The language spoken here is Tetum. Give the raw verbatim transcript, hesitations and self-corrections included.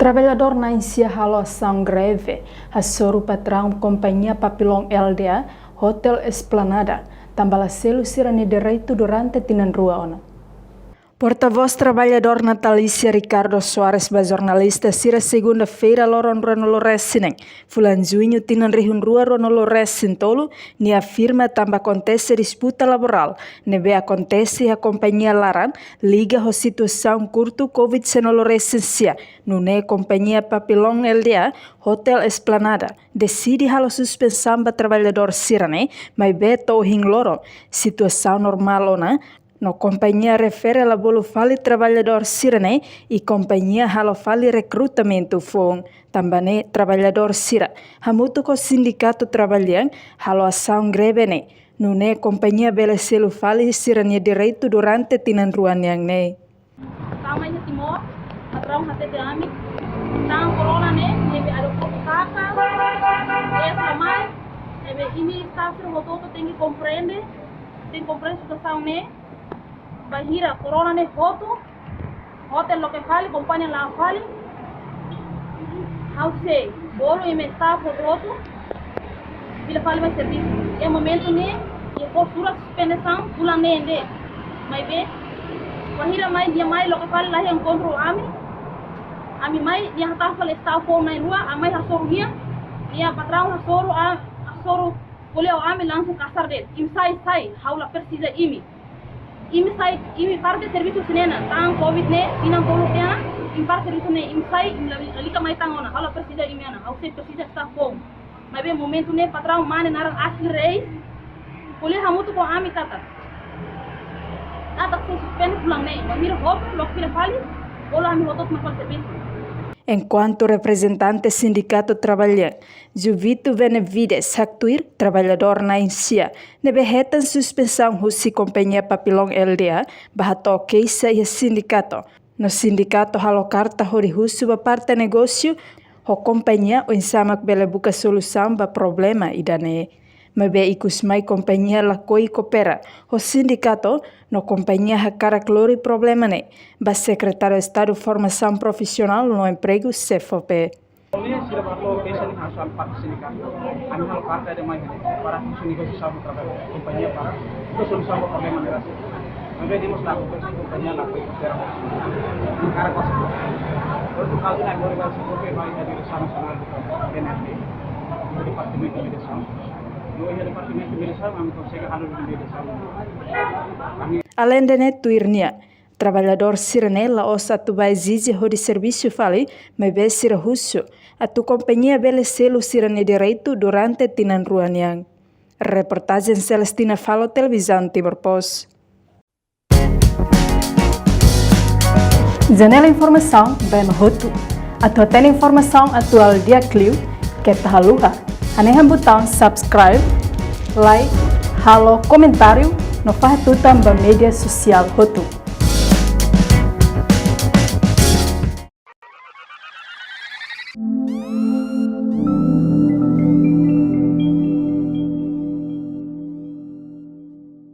Traballadór na'in-sia halo asaun greve hasoru patraun kompañia Papillon L D A, Hotel Esplanada, tanba la selu sira-nia direitu durante tinan rua ona. Portavós traballadór Natalícia Ricardo Soares ba jornalista sira segunda-feira loron ruanulu-resin-neen, fulan Juñu tinan rihun rua ruanulu-resin-tolu, nia afirma tanba akontese disputa laborál ne'ebé akontese iha kompañia laran liga ho situasaun kurtu Covid sanulu-resin-sia, nune'e kompañia Papillon L D A, Hotel Esplanada, deside halo suspensaun ba traballadór sira-ne'e, maibé to'o ohin loron situasaun normál ona, no kompañia refere la bolu fali traballadór sira-ne'e, i kompañia halo fali rekrutamentu foun. Tanba ne'e traballadór sira hamutuk ho sindikatu trabalhadór halo asaun greve ne'e, nune'e kompañia bele selu fali sira-nia direitu durante tinan rua nian ne'e. Tama iha Timor, patraun hatete ami, tan korona ne'e, ne'ebé aeroportu taka, es la mai, ne'ebé imi staff sira hotu-hotu tenke komprende, tenke komprende situasaun ne'e, bainhira korona ne'e hotu, hotel loke fali, kompañia la'o fali, ha'u sei bolu imi staff hotu-hotu, fila fali mai servisu. Iha momentu ne'e, iha fó surat suspensaun fulan neen de'it. Maibé, bainhira mai, nia mai loke fali la iha enkontru ho ami. Ami mai, nia hatán fali staff foun na'in-rua, ami mai hasoru nia. Nia patraun hasoru, a, hasoru ko'alia ho ami langsung kasar de'it. Imi sai, sai, ha'u la presiza imi. Imi sai, imi para servisu husi ne'e ona, tan Covid ne'e, tinan tolu tiha ona, imi para servisu ne'e, imi sai, imi la, lalika mai tan ona, ha'u la presiza imi ona, ha'u sei presiza staff foun. Maibé momentu ne'e patraun mane naran Ashley Reis, ko'alia hamutuk ho ami katak, katak sei suspende fulan neen, bainhira hotu, loke fila fali, bolu ami hotu-hotu mai fali servisu. Enkuantu reprezentante sindikatu trabalhadór, Juvito Benevides haktuir traballadór na'in-sia ne'ebé hetan suspensaun husi kompañia Papillon L D A ba hato'o keixa iha sindikatu. No sindikatu halo karta hodi husu ba parte negósiu ho kompañia oinsá mak bele buka solusaun ba problema ida-ne'e. Maibé ikus mai kompañia lakohi koopera ho sindikatu, no kompañia hakarak lori problema ne'e ba Sekretáriu Estadu Formasaun Profisionál no Empregu, SEFOPE. Ne'e sira ba hato'o keixa ne'e hanesan parte sindikatu. Ami halo karta ida mai ne'e para husu negosiasaun ho trabalhadór, kompañia para buka solusaun ba problema ne'e rasik. Maibé demos la akontese, kompañia lakohi koopera. Hakarak kuasa. Portu kazu ne'e agora ba SEFOPE, ba iha Diresaun Nasionál de Trabalho, D N F T, Departamentu Mediasaun. No iha Departamentu Mediasaun, ami konsege halo mediasaun. Ami Alende ne'e tuir nia, traballadór sira-ne'e la'ós atu ba ezije hodi servisu fali, maibé sira husu atu kompañia bele selu sira-nia direitu durante tinan rua nian. Reportajen Celestina Falo, Televizaun Timor Post. Janela informasaun ba ema hotu. Atu hatene informasaun atuál di'ak liu, keta haluha hanehan butaun subscribe, like, halo komentáriu, no fahe tutan ba média sosiál hotu.